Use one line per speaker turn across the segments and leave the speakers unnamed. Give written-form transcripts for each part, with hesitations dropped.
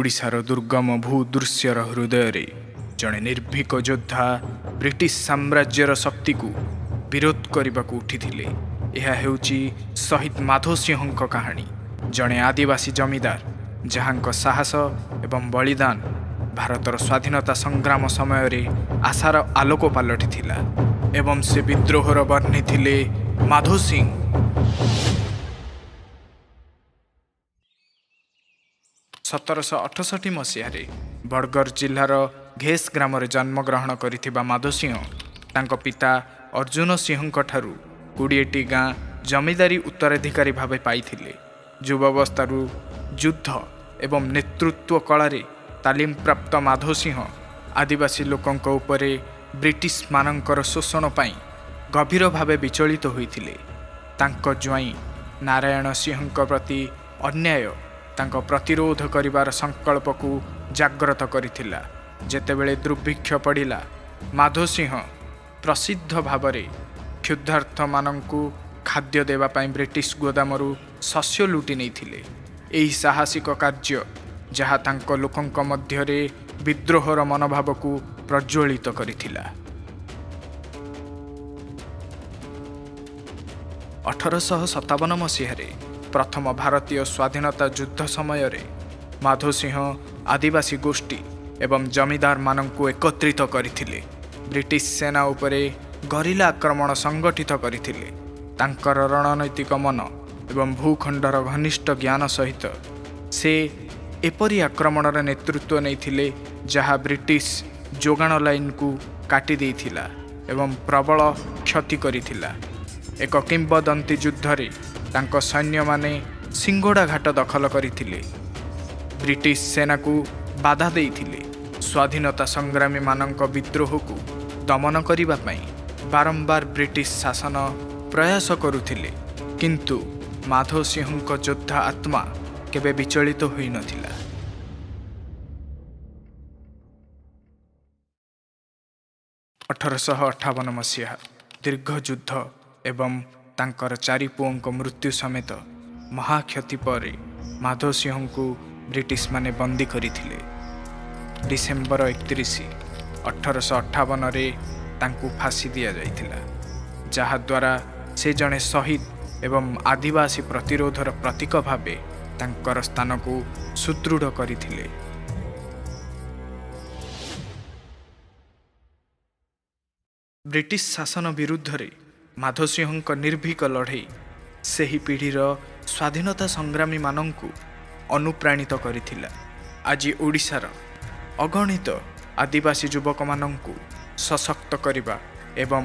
ଓଡ଼ିଶାର ଦୁର୍ଗମ ଭୂଦୃଶ୍ୟର ହୃଦୟରେ ଜଣେ ନିର୍ଭୀକ ଯୋଦ୍ଧା ବ୍ରିଟିଶ ସାମ୍ରାଜ୍ୟର ଶକ୍ତିକୁ ବିରୋଧ କରିବାକୁ ଉଠିଥିଲେ। ଏହା ହେଉଛି ଶହୀଦ ମାଧୋ ସିଂହଙ୍କ କାହାଣୀ, ଜଣେ ଆଦିବାସୀ ଜମିଦାର ଯାହାଙ୍କ ସାହସ ଏବଂ ବଳିଦାନ ଭାରତର ସ୍ୱାଧୀନତା ସଂଗ୍ରାମ ସମୟରେ ଆଶାର ଆଲୋକ ପାଲଟିଥିଲା ଏବଂ ସେ ବିଦ୍ରୋହର ବର୍ଣ୍ଣି ଥିଲେ ମାଧୋ ସିଂହ। 1768 ମସିହାରେ ବଡ଼ଗଡ଼ ଜିଲ୍ଲାର ଘେସ୍ ଗ୍ରାମରେ ଜନ୍ମଗ୍ରହଣ କରିଥିବା ମାଧୋ ସିଂହ ତାଙ୍କ ପିତା ଅର୍ଜୁନ ସିଂହଙ୍କଠାରୁ 20ଟି ଗାଁ ଜମିଦାରୀ ଉତ୍ତରାଧିକାରୀ ଭାବେ ପାଇଥିଲେ। ଯୁବାବସ୍ଥାରୁ ଯୁଦ୍ଧ ଏବଂ ନେତୃତ୍ୱ କଳାରେ ତାଲିମପ୍ରାପ୍ତ ମାଧୋ ସିଂହ ଆଦିବାସୀ ଲୋକଙ୍କ ଉପରେ ବ୍ରିଟିଶମାନଙ୍କର ଶୋଷଣ ପାଇଁ ଗଭୀର ଭାବେ ବିଚଳିତ ହୋଇଥିଲେ। ତାଙ୍କ ଜ୍ୱାଇଁ ନାରାୟଣ ସିଂହଙ୍କ ପ୍ରତି ଅନ୍ୟାୟ ତାଙ୍କ ପ୍ରତିରୋଧ କରିବାର ସଂକଳ୍ପକୁ ଜାଗ୍ରତ କରିଥିଲା। ଯେତେବେଳେ ଦୁର୍ଭିକ୍ଷ ପଡ଼ିଲା, ମାଧୋ ସିଂହ ପ୍ରସିଦ୍ଧ ଭାବରେ କ୍ଷୁଧାର୍ତ୍ତମାନଙ୍କୁ ଖାଦ୍ୟ ଦେବା ପାଇଁ ବ୍ରିଟିଶ ଗୋଦାମରୁ ଶସ୍ୟ ଲୁଟି ନେଇଥିଲେ। ଏହି ସାହସିକ କାର୍ଯ୍ୟ ଯାହା ତାଙ୍କ ଲୋକଙ୍କ ମଧ୍ୟରେ ବିଦ୍ରୋହର ମନୋଭାବକୁ ପ୍ରଜ୍ୱଳିତ କରିଥିଲା। 1857 ମସିହାରେ ପ୍ରଥମ ଭାରତୀୟ ସ୍ୱାଧୀନତା ଯୁଦ୍ଧ ସମୟରେ ମାଧୋ ସିଂହ ଆଦିବାସୀ ଗୋଷ୍ଠୀ ଏବଂ ଜମିଦାରମାନଙ୍କୁ ଏକତ୍ରିତ କରିଥିଲେ। ବ୍ରିଟିଶ ସେନା ଉପରେ ଗରିଲା ଆକ୍ରମଣ ସଂଗଠିତ କରିଥିଲେ। ତାଙ୍କର ରଣନୈତିକ ମନ ଏବଂ ଭୂଖଣ୍ଡର ଘନିଷ୍ଠ ଜ୍ଞାନ ସହିତ ସେ ଏପରି ଆକ୍ରମଣର ନେତୃତ୍ୱ ନେଇଥିଲେ, ଯାହା ବ୍ରିଟିଶ ଯୋଗାଣ ଲାଇନକୁ କାଟି ଦେଇଥିଲା ଏବଂ ପ୍ରବଳ କ୍ଷତି କରିଥିଲା। ଏକ କିମ୍ବଦନ୍ତୀ ଯୁଦ୍ଧରେ ତାଙ୍କ ସୈନ୍ୟମାନେ ସିଙ୍ଗୋଡ଼ା ଘାଟ ଦଖଲ କରିଥିଲେ, ବ୍ରିଟିଶ ସେନାକୁ ବାଧା ଦେଇଥିଲେ। ସ୍ୱାଧୀନତା ସଂଗ୍ରାମୀମାନଙ୍କ ବିଦ୍ରୋହକୁ ଦମନ କରିବା ପାଇଁ ବାରମ୍ବାର ବ୍ରିଟିଶ ଶାସନ ପ୍ରୟାସ କରୁଥିଲେ, କିନ୍ତୁ ମାଧୋ ସିଂହଙ୍କ ଯୋଦ୍ଧା ଆତ୍ମା କେବେ ବିଚଳିତ ହୋଇନଥିଲା। 1858 ମସିହା ଦୀର୍ଘ ଯୁଦ୍ଧ ଏବଂ ତାଙ୍କର ଚାରି ପୁଅଙ୍କ ମୃତ୍ୟୁ ସମେତ ମହାକ୍ଷତି ପରେ ମାଧୋ ସିଂହଙ୍କୁ ବ୍ରିଟିଶମାନେ ବନ୍ଦୀ କରିଥିଲେ। ଡିସେମ୍ବର 31, 1858ରେ ତାଙ୍କୁ ଫାଶୀ ଦିଆଯାଇଥିଲା, ଯାହାଦ୍ୱାରା ସେ ଜଣେ ଶହୀଦ ଏବଂ ଆଦିବାସୀ ପ୍ରତିରୋଧର ପ୍ରତୀକ ଭାବେ ତାଙ୍କର ସ୍ଥାନକୁ ସୁଦୃଢ଼ କରିଥିଲେ। ବ୍ରିଟିଶ ଶାସନ ବିରୁଦ୍ଧରେ ମାଧୋ ସିଂହଙ୍କ ନିର୍ଭୀକ ଲଢ଼େଇ ସେହି ପିଢ଼ିର ସ୍ୱାଧୀନତା ସଂଗ୍ରାମୀମାନଙ୍କୁ ଅନୁପ୍ରାଣିତ କରିଥିଲା। ଆଜି ଓଡ଼ିଶାର ଅଗଣିତ ଆଦିବାସୀ ଯୁବକମାନଙ୍କୁ ସଶକ୍ତ କରିବା ଏବଂ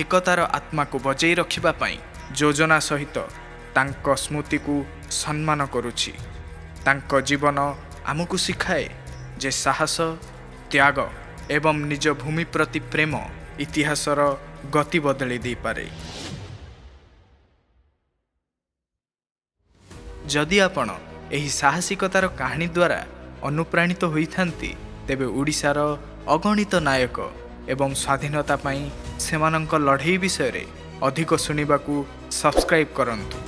ଏକତାର ଆତ୍ମାକୁ ବଜେଇ ରଖିବା ପାଇଁ ଯୋଜନା ସହିତ ତାଙ୍କ ସ୍ମୃତିକୁ ସମ୍ମାନ କରୁଛି। ତାଙ୍କ ଜୀବନ ଆମକୁ ଶିଖାଏ ଯେ ସାହସ, ତ୍ୟାଗ ଏବଂ ନିଜ ଭୂମି ପ୍ରତି ପ୍ରେମ ଇତିହାସର ଗତି ବଦଳେଇ ଦେଇପାରେ। ଯଦି ଆପଣ ଏହି ସାହସିକତାର କାହାଣୀ ଦ୍ୱାରା ଅନୁପ୍ରାଣିତ ହୋଇଥାନ୍ତି, ତେବେ ଓଡ଼ିଶାର ଅଗଣିତ ନାୟକ ଏବଂ ସ୍ୱାଧୀନତା ପାଇଁ ସେମାନଙ୍କ ଲଢ଼େଇ ବିଷୟରେ ଅଧିକ ଶୁଣିବାକୁ ସବସ୍କ୍ରାଇବ୍ କରନ୍ତୁ।